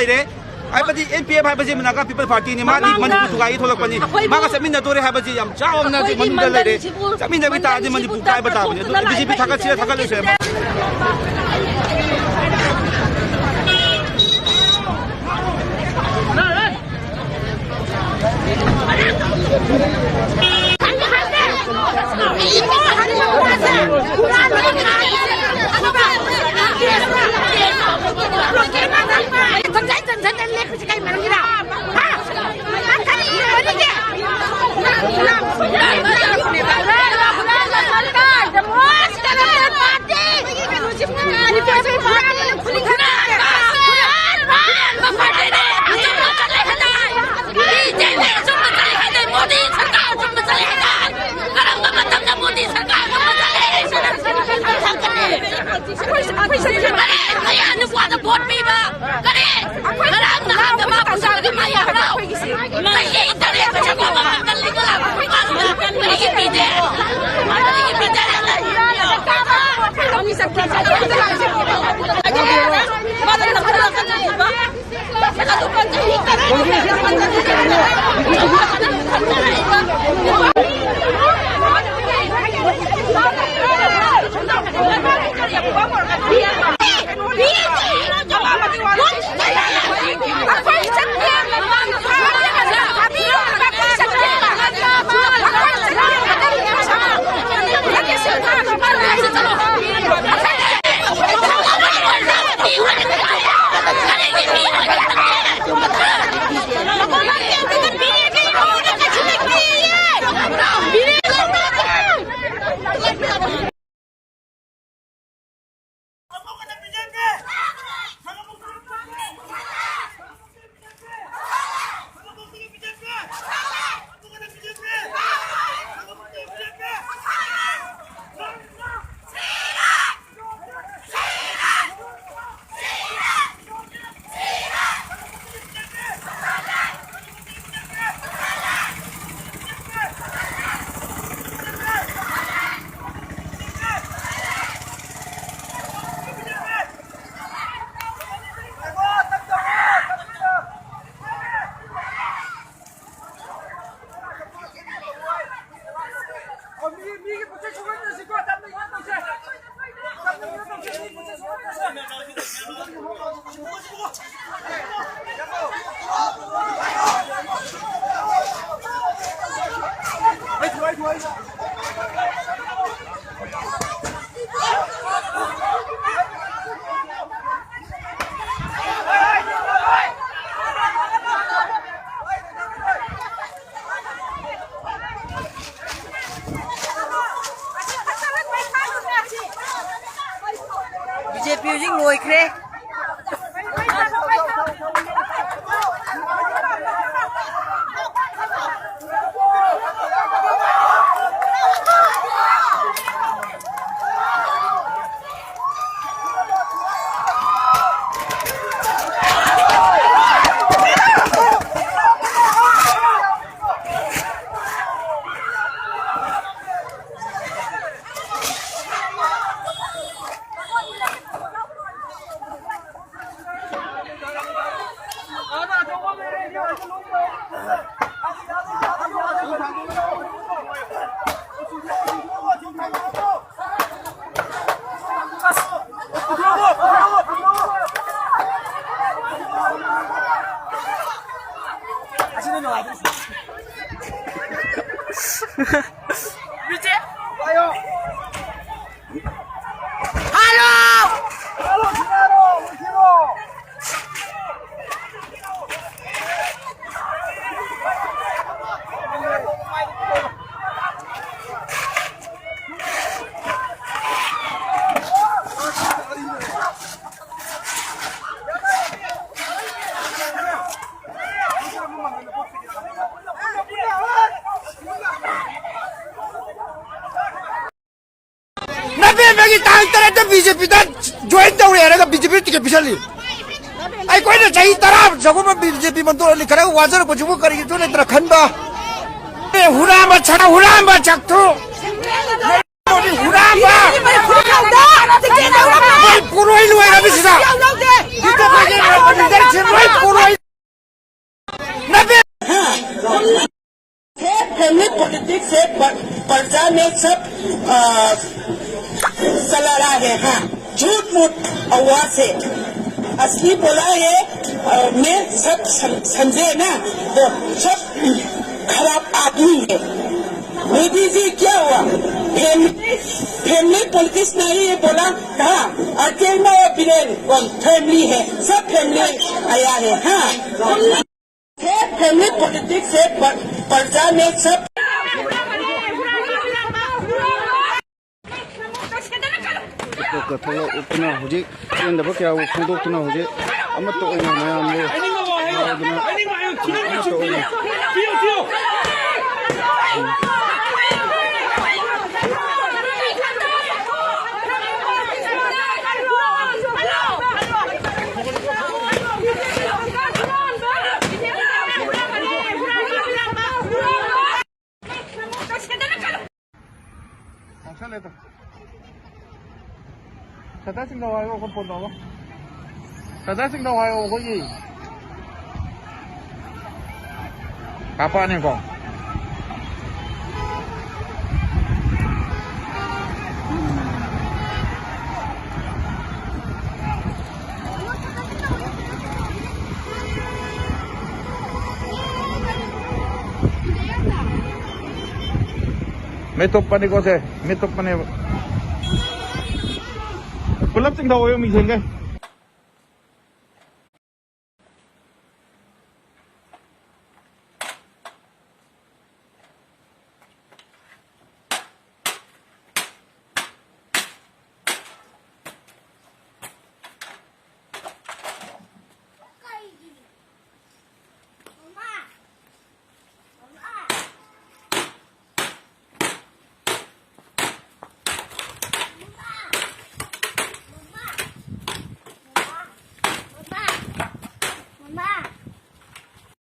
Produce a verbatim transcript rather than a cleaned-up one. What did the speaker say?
ꯂꯩꯔꯦ꯫ ꯍꯥꯏꯕꯗꯤ N P F ꯍꯥꯏꯕꯁꯤ ꯅꯥꯒꯥ ꯄꯤꯄꯜ ꯄꯥꯔꯇꯤꯅꯤ, ꯃꯥꯗꯤ ꯃꯅꯤꯄꯨꯔ ꯊꯨꯒꯥꯏꯒꯦ ꯊꯣꯛꯂꯛꯄꯅꯤ꯫ ꯃꯥꯒ ꯆꯠꯃꯤꯟꯅꯗꯣꯔꯦ ꯍꯥꯏꯕꯁꯤ ꯌꯥꯝ ꯆꯥꯎꯅ ꯃꯅꯤꯡꯗ ꯂꯩꯔꯦ꯫ ꯆꯠꯃꯤꯟꯅꯕ ꯇꯥꯔꯗꯤ ꯃꯅꯤꯄꯨꯔ ꯀꯥꯏꯕ ꯇꯥꯕꯅꯤ꯫ ꯑꯗꯨ ꯕꯤ ꯖꯦ ꯄꯤ ꯊꯥꯒꯠꯁꯤꯔ ꯊꯥꯒꯠꯂꯣꯏꯁꯤꯔ? ꯀꯔꯤ? ꯑꯩꯈꯣꯏ ꯅꯨꯄꯥꯗ ꯚꯣꯠ ꯄꯤꯕ ꯀꯔꯤ? ꯉꯔꯥꯡ ꯅꯍꯥꯟꯗ ꯃꯥ ꯄꯨꯁꯜꯂꯒ ꯃꯥ ꯌꯥꯕ꯭ꯔꯣ? ꯆꯍꯤ ꯇꯔꯦꯠ ꯄꯩꯁꯥ ꯄꯥꯕ ꯉꯥꯛꯇ ꯂꯩꯕ ꯂꯥꯛꯄ ꯅꯨꯄꯥꯗꯨꯗ ꯀꯔꯤꯒꯤ ꯄꯤꯗꯦ? ꯀꯔꯤꯒꯤ ꯄꯤꯗꯦ? ꯅꯕꯦꯝꯕꯔꯒꯤ ꯇꯥꯡ ꯇꯔꯦꯠꯇ ꯕꯤ ꯖꯦ ꯄꯤꯗ ꯖꯣꯏꯟ ꯇꯧꯔꯦ ꯍꯥꯏꯔꯒ ꯕꯤ ꯖꯦ ꯄꯤ ꯇꯤꯀꯦꯠ ꯄꯤꯁꯜꯂꯤ꯫ ꯑꯩꯈꯣꯏꯅ ꯆꯍꯤ ꯇꯔꯥ ꯆꯥꯛꯈꯨꯝꯕ ꯕꯤ ꯖꯦ ꯄꯤ ꯃꯟꯗꯣꯔꯅꯤ ꯈꯔ ꯋꯥꯖꯔꯛꯄꯁꯤꯕꯨ ꯀꯔꯤꯒꯤꯁꯨ ꯂꯩꯇꯅ ꯈꯟꯕ꯫ ꯑꯦ, ꯍꯨꯔꯥꯟꯕ ꯁꯥ-, ꯍꯨꯔꯥꯟꯕ ꯆꯥꯛꯊꯨ꯫ ꯍꯨꯔꯥꯟꯕ꯫ ꯃꯣꯏ ꯄꯣꯔꯣꯏ ꯂꯣꯏꯔꯕꯁꯤꯗ꯫ ꯃꯣꯏ ꯄꯣꯔꯣꯏ꯫ ꯅꯕꯦꯝ- हाँ, फैमिली पॉलिटिक्स से प-, पर्दा में सब, अ, चला रहा है। हाँ, झूठ मूठ आवाज है। असली बोला है, अ, मैं सब सम-, समझे ना, तो सब खराब आदमी है। मोदी जी क्या हुआ? फैमिली, फैमिली पॉलिटिक्स नहीं है बोला था। अकेला और बीरेन कौन फैमिली है? सब फैमिली आया है। हाँ। फैमिली पॉलिटिक्स से प-, पर्दा में सब ꯀꯊꯣꯛꯂꯛꯇꯨꯅ ꯍꯧꯖꯤꯛ ꯄꯦꯟꯗꯕ ꯀꯌꯥꯕꯨ ꯐꯣꯡꯗꯣꯛꯇꯨꯅ ꯍꯧꯖꯤꯛ ꯑꯃꯠꯇ ꯑꯣꯏꯅ ꯃꯌꯥꯝꯕꯨ ꯍꯔꯥꯎꯗꯨꯅ ꯑꯃꯠꯇ ꯑꯣꯏꯅ ꯉꯥꯡꯁꯜꯂꯦ ꯑꯗꯣ꯫ ꯁꯗꯥ ꯁꯤꯡꯅꯧ ꯍꯥꯏꯌꯣ, ꯑꯩꯈꯣꯏ ꯐꯣꯟ ꯇꯧꯔꯣ꯫ ꯁꯗꯥ ꯁꯤꯡꯅꯧ ꯍꯥꯏꯌꯣ, ꯑꯩꯈꯣꯏꯒꯤ꯫ ꯀꯥꯞꯄꯛꯑꯅꯤꯀꯣ꯫ ꯃꯤꯠ ꯇꯨꯞꯄꯅꯤꯀꯣ ꯁꯦ, ꯃꯤꯠ ꯇꯨꯞꯄꯅꯦꯕ꯫ ꯄꯨꯂꯞ ꯆꯤꯡꯊꯧꯑꯣ ꯃꯤꯡꯁꯦꯟꯒꯩ꯫